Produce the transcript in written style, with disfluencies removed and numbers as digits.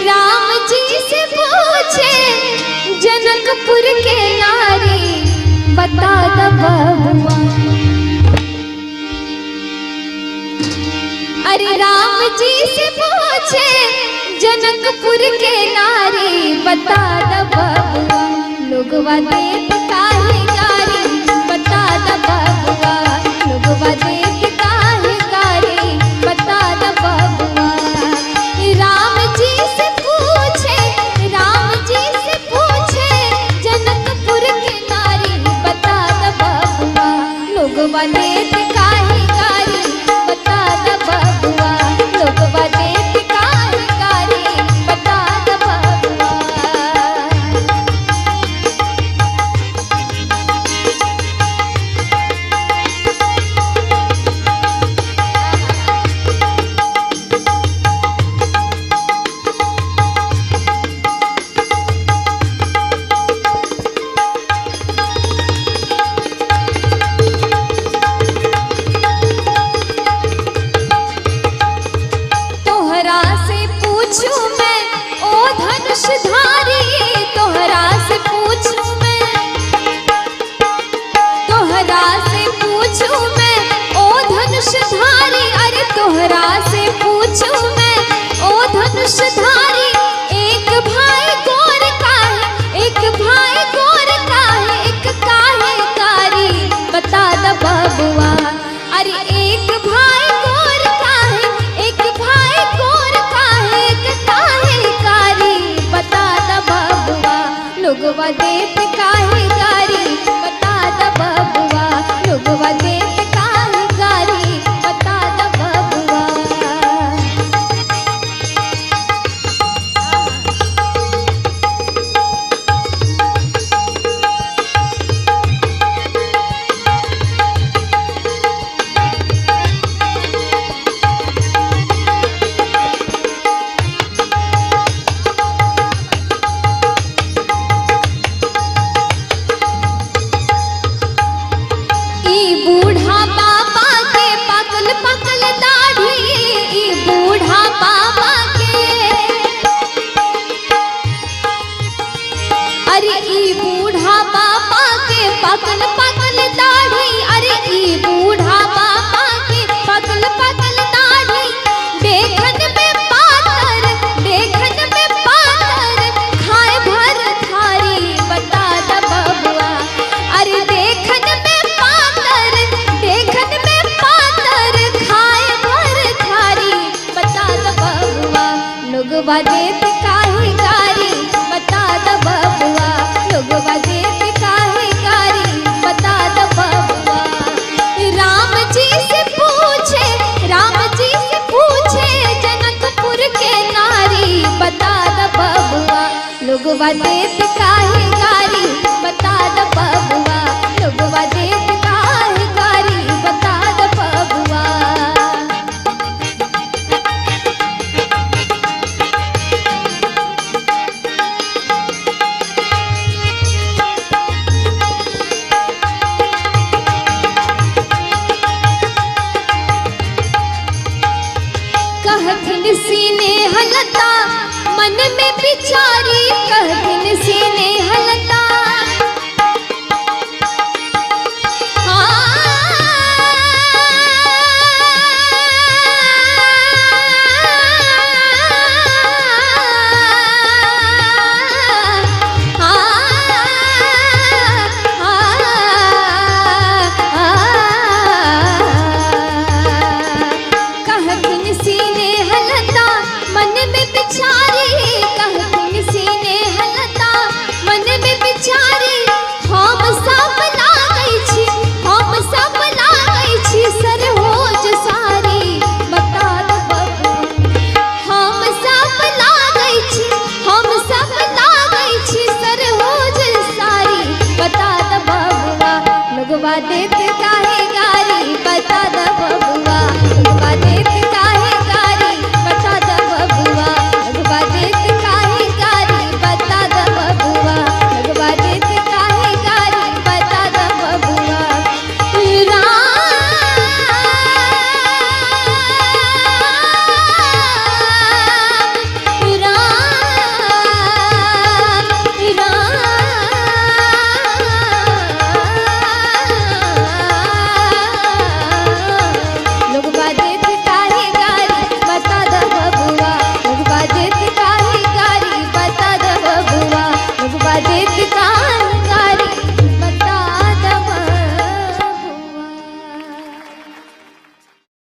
राम जी से पूछे जनकपुर के नारी, बता द बबुआ। अरे राम जी से पूछे जनकपुर के नारी, बता द बबुआ, लोगवा देत काहे गारी, बता द बबुआ, लोगवा देत काहे गारी, बता द बबुआ। राम जी से पूछे, राम जी से पूछे जनकपुर के नारी, बता द बबुआ, लोगवा देत काहे गारी, बता द बबुआ, लोगवा देत काहे गारी, बता द बबुआ। तोहरा से पूछूं मैं ओ धनुषधारी, तोहरा से पूछूं मैं, तोहरा से पूछूं मैं ओ धनुषधारी, अरे तोहरा से पूछूं मैं ओ धनुषधारी, एक भाई गोर का है, एक भाई गोर का है, एक काहे कारी, बता द बबुआ। अरे एक भाई गोर का है, एक भाई गोर का है, एक काहे कारी, बता द बबुआ, लोगवा देत काहे गारी, बता द बबुआ, लोगवा देत काहे गारी, बता द बबुआ। ई बूढ़ा बाबा के पाकल पाकल दाढ़ी, ई बूढ़ा बाबा के, अरे ई बूढ़ा बाबा के पाकल पाकल दाढ़ी, अरे ई बूढ़ा बाबा के पाकल पाकल दाढ़ी, देखन में पातर, देखन में पातर, खाए भर थारी, बता द बबुआ। अरे देखन में पातर, देखन में पातर, खाए भर थारी, बता द बबुआ, लोगवा देत काहे गारी, बता द बबुआ, लोगवा देत काहे गारी, बता द बबुआ। राम जी से पूछे, राम जी से पूछे जनकपुर के नारी, बता द बबुआ, लोगवा देत काहे गारी, बता द बबुआ, लोगवा देत काहे गारी, बता द बबुआ। कहथिन सीने हलता मन में बिचारी, कहथिन सीने हलता